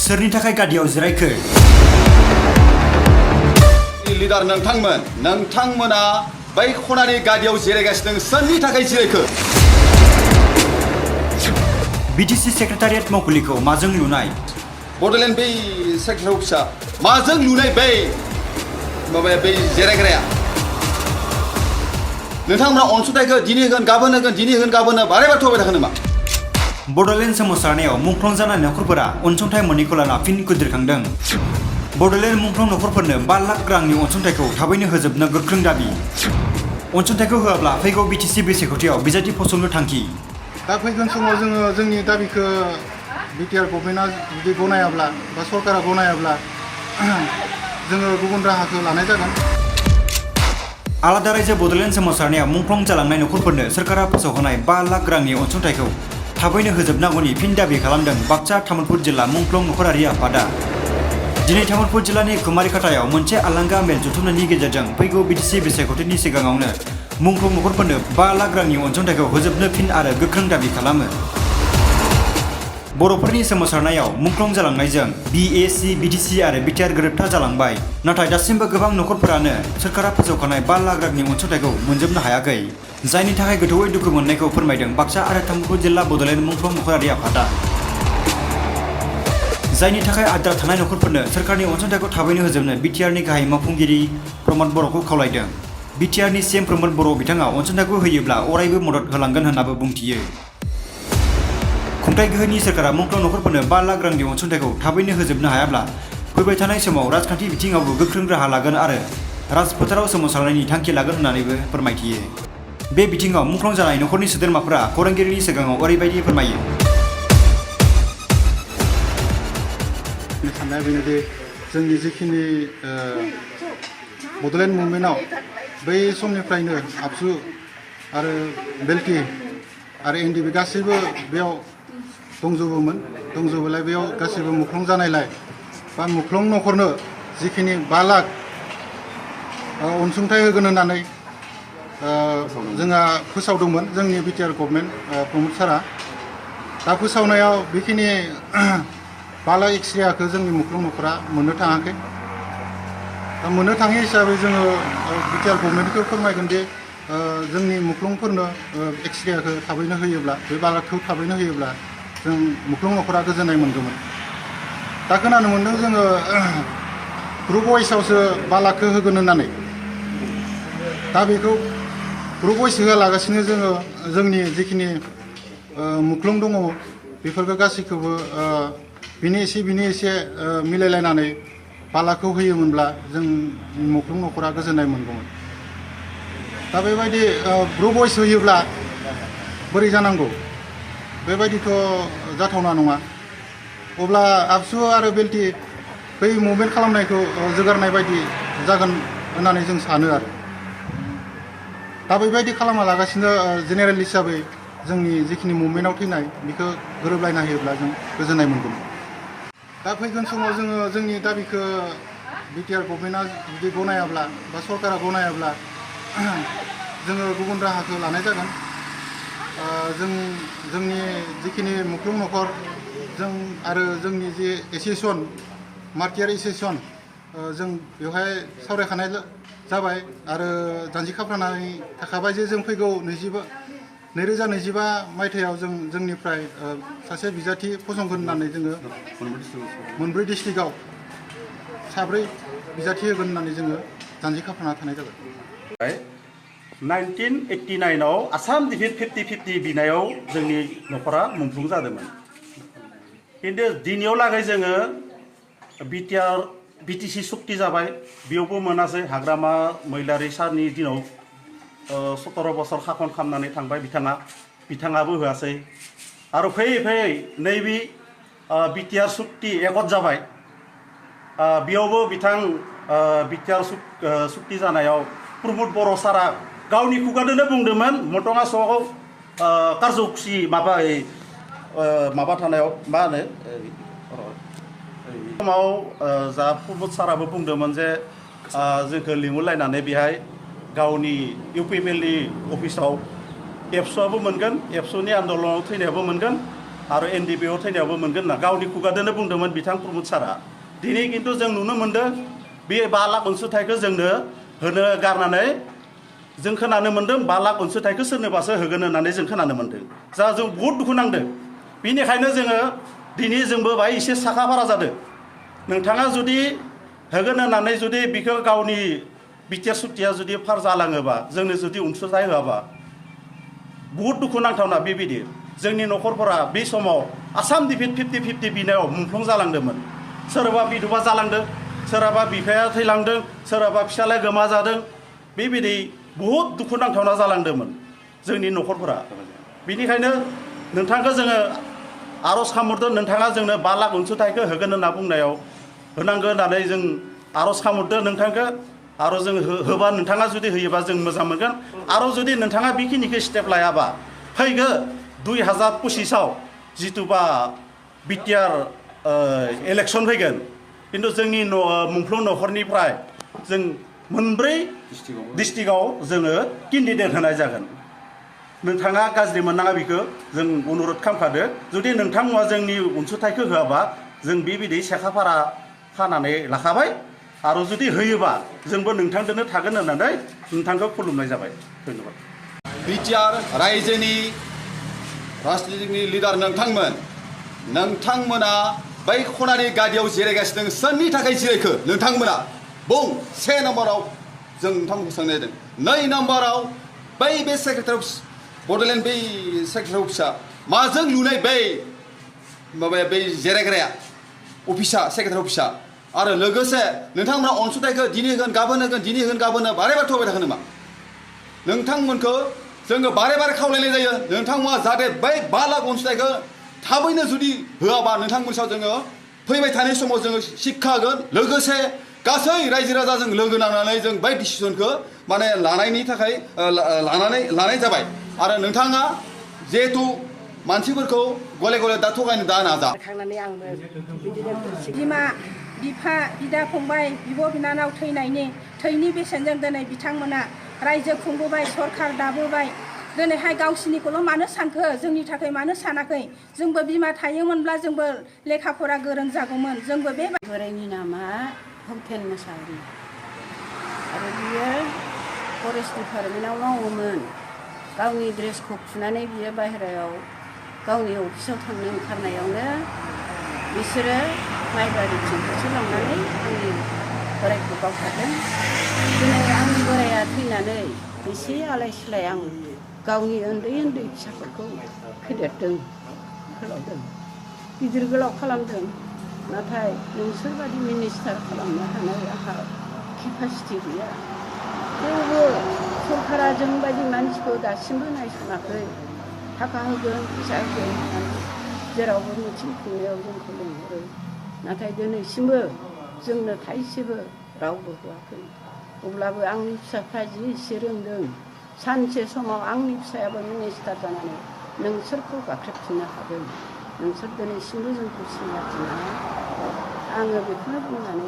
सोरनि थाखाय गादियाव जिरायखो लिडार नोंथांमोना बै खनानि गादियाव जिरायगासिनो सोरनि थाखाय जिरायखो बीटीसी सेक्रेटारियेट मावखुलिखौ माजों लुनाय बड'लेण्ड बै सेक्रेटारि अफिसा माजों लुनाय बै माबाया बै जिरायग्राया नोंथांमोना अनसुंथाइखौ दिनै होगोन गाबोन होगोन दिनै होगोन गाबोन बारे बारे होबाय थागोन नामा बड'लेण्ड सोमावसारनायाव मुंख्लं जानाय नखरफोरा अनसुंथाइ मोनैखौ लाना फिन खुद्रिखांदों बड'लेण्ड मुंख्लं नखरफोरनो 5 लाख रांनि अनसुंथाइखौ थाबैनो होजोबनो गोख्रों दाबि अनसुंथाइखौ होआब्ला फैगौ बीटीसी बिसायख'थियाव बिजाथि फसंनो थांखि दा फैगोन समाव जोङो जोंनि दाबिखौ बिटिआर गभर्नमेन्टआ जुदि गनायाब्ला बा सरकारा गनायाब्ला जोङो गुबुन राहाखौ लानाय जागोन आलादा रायजो बड'लेण्ड सोमावसारनायाव मुंख्लं जालांनाय नखरफोरनो सरकारा फोसावहोनाय 5 लाख रांनि अनसुंथाइखौ थाबैनो होजोबनांगौनि फिन दाबि खालामदों बाक्सा तामुलपुर जिल्ला मुंख्लं नखरारि आफादा दिनै तामुलपुर जिल्लानि कुमारिखाटायाव मोनसे आलांगा मेल जथुमनायनि गेजेरजों फैगौ बीटीसी बिसायख'थिनि सिगाङावनो मुंख्लं नखरफोरनो 5 लाख रांनि अनसुंथाइखौ होजोबनो फिन आरो गोख्रों दाबि खालामो बर'फोरनि सोमावसारनायाव मुंख्लं जालांनायजों बीएसी बीटीसी आरो बिटिआर गोरोबथा जालांबाय नाथाय दासिमबो गोबां नखरफोरानो सरकारा फोसावखानाय 5 लाख रांनि अनसुंथाइखौ मोनजोबनो हायाखै जायनि थाखाय गोथौयै दुखु मोननायखौ फोरमायदों बाक्सा आरो तामुलपुर जिल्ला बड'लेण्ड मुंख्लं नखरारि आफादा जायनि थाखाय आद्रा थानाय नखरफोरनो सरकारनि अनसुंथाइखौ थाबैनो होजोबनो बिटिआरनि गाहाय मावफुंगिरि प्रमद बर'खौ खावलायदों बिटिआरनि सीएम प्रमद बर' बिथाङा अनसुंथाइखौ होयोब्ला अरायबो मदद होलांगोन होननाबो बुंथियो खुंथाय गोहोनि सरकारा मुंख्लं नखरफोरनो 5 लाख रांनि अनसुंथाइखौ थाबैनो होजोबनो हायाब्ला फैबाय थानाय समाव राजखान्थि बिथिङावबो गोख्रों राहा लागोन आरो राजफोथाराव सोमावसारनायनि थांखि लागोन होननानैबो फोरमायथियो बे बिथिङाव मुंख्लं जानाय नखरनि सोद्रोमाफोरा खौरांगिरिनि सिगाङाव ओरैबायदि फोरमायो साननाया बेनोदि जोंनि जिखिनि बड'लेण्ड मुभमेन्टआव बै समनिफ्रायनो आबसु आरो बेल्टि आरो एनडिबि गासैबो बेयाव दंजोबोलाय बेयाव गासैबो मुंख्लं जानायलाय बा मुंख्लं नखरनो जिखिनि 5 लाख अनसुंथाइ होगोन होननानै जोंहा फोसावदोंमोन जोंनि बिटिआर गभर्नमेन्ट प्रमद सारा दा फोसावनायाव बेखिनि 5 लाख एक्सट्राखौ जोंनि मुंख्लं नखरा मोननो थाङाखै दा मोननो थाङि हिसाबै जोङो बिटिआर गभर्नमेन्टखौ फोरमायगोन दि जोंनि मुंख्लंफोरनो एक्सट्राखौ थाबैनो होयोब्ला बे 5 लाखखौ थाबैनो होयोब्ला जों मुंख्लं नखरा गोजोननाय मोनगौमोन दा खोनानो मोन्दों जोङो ग्रुप वाइसआवसो 5 लाखखौ होगोन होननानै दा बेखौ ग्रुप वाइस होआलागासिनो जोङो जोंनि जिखिनि मुंख्लं दङ बेफोरखौ गासैखौबो बिनि एसे मिलायलायनानै 5 लाखखौ होयोमोनब्ला जों मुंख्लं नखरा गोजोननाय मोनगौमोन दा बेबायदि ग्रुप वाइस होयोब्ला बोरै जानांगौ बेबायदिथ' जाथावना नङा अब्ला आबसु आरो बेल्टि बै मुभमेन्ट खालामनायखौ जोगारनाय बायदि जागोन होननानै जों सानो आरो दा बेबायदि खालामालागासिनो जेनेरेल हिसाबै जोंनि जिखिनि मुभमेन्टआव थैनाय बेखौ गोरोबलायना होयोब्ला जों गोजोननाय मोनगौमोन दा फैगोन समाव जोङो जोंनि दाबिखौ बिटिआर गभर्नमेन्टआ जुदि गनायाब्ला बा सरकारा गनायाब्ला जोङो गुबुन राहाखौ लानाय जागोन जोंनि जिखिनि मुंख्लं नखर जों आरो जोंनि जि एसोसिएसन मार्टियार एसोसिएसन जों बेवहाय सावरायखानाय जाबाय आरो जानजि खाफ्रानानै थाखाबाय जे जों फैगौ 2025 मायथाइयाव जोंनिफ्राय सासे बिजाथि फसंगोन होननानै जोङो मोनब्रै डिस्ट्रिक्टआव 3 बिजाथि होगोन होननानै जोङो जानजि खाफ्राना थानाय जाबाय 1989 आव आसाम डिफिट 50-50 बिनायाव जोंनि नखरा मुंख्लं जादोंमोन खिन्थु दिनैयाव लागै जोङो बीटीसी सुक्ति जाबाय बेयावबो मोनासै हाग्रामा मैलारि सारनि दिनाव 17 बोसोर खाखन खालामनानै थांबाय बिथाङाबो होआसै आरो फैयै नैबे बिटिआर सुक्ति एकद जाबाय बेयावबो बिटिआर सुक्ति जानायाव प्रमद बर' सारा गावनि खुगाजोंनो बुंदोंमोन मटङा स'आव कारजौखुसि माबा थानायाव मा होनो समाव जा प्रमद साराबो बुंदोंमोन जे जोंखौ लिंहरलायनानै बेहाय गावनि इउपिएमएलनि अफिसाव एबसुआबो मोनगोन एबसुनि आन्दलनाव थैनायाबो मोनगोन आरो NDP थैनायावबो मोनगोन होनना गावनि खुगादोनो बुंदोंमोन बिथां प्रमद सारा दिनै खिन्थु जों नुनो मोनदों बे 5 लाख अनसुंथाइखौ जोंनो होनो गारनानै जों खोनानो मोन्दों 5 लाख अनसुंथाइखौ सोरनोबासो होगोन होननानै जों खोनानो मोन्दों जा जों बहुद दुखु नांदों बेनिखायनो जोङो दिनै जोंबो बाहाय एसे साखा फारा जादों नोंथाङा जुदि होगोन होननानै जुदि बिखौ गावनि बिटिआर सुक्तिया जुदि फार जालाङोबा जोंनो जुदि अनसुंथाइ होआबा बहुद दुखु नांथावना बेबायदि जोंनि न'खरफोरा बे समाव आसाम डिफिट 50-50 बिनायाव मुंख्लं जालांदोंमोन सोरबा बिधवा जालांदों सोरहाबा बिफाया थैलांदों सोरहाबा फिसालाया गोमा जादों बेबायदि बहुद दुखु नांथावना जालांदोंमोन जोंनि न'खरफोरा बेनिखायनो नोंथांखौ जोङो आर'ज खालामहरदों नोंथाङा जोंनो 5 लाख अनसुंथाइखौ होगोन होनना बुंनायाव होनांगौ होननानै जों आर'ज खालामहरदों नोंथांखौ आरो जों होबा नोंथाङा जुदि होयोबा जों मोजां मोनगोन आरो जुदि नोंथाङा बेखिनिखौ स्टेप लायाबा फैगौ 2025आव जिथुबा बिटिआर इलेक्सन फैगोन खिन्थु जोंनि मुंख्लं न'खरनिफ्राय जों मोनब्रै डिस्ट्रिक्टआव जोङो केन्डिडेट होनाय जागोन नोंथाङा गाज्रि मोननाङा बेखौ जों अनुरद खालामखादो जुदि नोंथांमोना जोंनि अनसुंथाइखौ होआबा जों बेबायदि सेखाफारा खानानै लाखाबाय आरो जुदि होयोबा जोंबो नोंथांजोंनो थागोन होननानै नोंथांखौ खुलुमनाय जाबाय धन्यबाद बिटिआर रायजोनि राजनितिकनि लिडार नोंथांमोना बै खनानि गादियाव जिरायगासिनो सोरनि थाखाय जिरायखो नोंथांमोना बुं 1 नम्बराव जों नोंथांमोनखौ सोंनाय जादों 2 नम्बराव बै बे सेक्रेटारि बड'लेण्ड बै सेक्रेटारि अफिसा माजों लुनाय बै माबाया बै जिरायग्राया अफिसा सेक्रेटारि अफिसा आरो लोगोसे नोंथांमोना अनसुंथाइखौ दिनै होगोन गाबोन होगोन दिनै होगोन गाबोन बारे बारे थगायबाय थागोन नामा नोंथांमोनखौ जोङो बारे बारे खावलायनाय जायो नोंथांमोना जाहाथे बै 5 लाख अनसुंथाइखौ थाबैनो जुदि होआबा नोंथांमोननि सायाव जोङो फैबाय थानाय समाव जोङो शिक्षा होगोन लोगोसे गासै रायजो राजाजों लोगो नांनानै जों बै डिसिसनखौ माने लानायनि थाखाय लानाय जाबाय आरो नोंथाङा जिहेतु मानसिफोरखौ गले गले दा थगायनो दा नाजा थांनानै आंबो बिदिनो बिमा बिफा बिदा फंबाय बिब' बिनानाव थैनि बेसेनजों दिनै बिथांमोना रायजो खुंबोबाय सरखार दाबोबाय दिनैहाय गावसिनिखौल' मानो सानखो जोंनि थाखाय मानो सानाखै जोंबो बिमा थायोमोनब्ला जोंबो लेखा फरा गोरों जागौमोन जोंबो बे बोरायनि नामा हंकेन मोसाहारि आरो बियो फरेस्ट डिपार्टमेन्टआव मावोमोन गावनि ड्रेसखौ खुनानै बियो बाहेरायाव गावनि अफिसाव थांनो ओंखारनायावनो बिसोरो माइबारिथिं होसोलांनानै आंनि बोरायखौ गावथारदों दिनै आंनि बोराया थैनानै एसे आलाय सिलाय आं गावनि उन्दै फिसाफोरखौ फेदेरदों फोलावदों गिदिर गोलाव खालामदों नाथाय नोंसोरबादि मिनिस्टार खालामनो हानाय आंहा केपासिटि गैया थेवबो सरकारा जोंबायदि मानसिखौ दासिमबो नायसनाखै थाखा होगोन फैसा होगोन होननानै जेरावबो मिथिं खुंनायाव जोंखौ लिंहरो नाथाय दिनैसिमबो जोंनो थाइसेबो रावबो होआखै अब्लाबो आंनि फिसाफ्रा जि एसे रोंदों सानसे समाव आंनि फिसायाबो मिनिस्टार जानानै नोंसोरखौ गाख्रेबफिननो हागोन नोंसोर दिनैसिमबो जोंखौ सिनायफिना आङो बेखौनो बुंनानै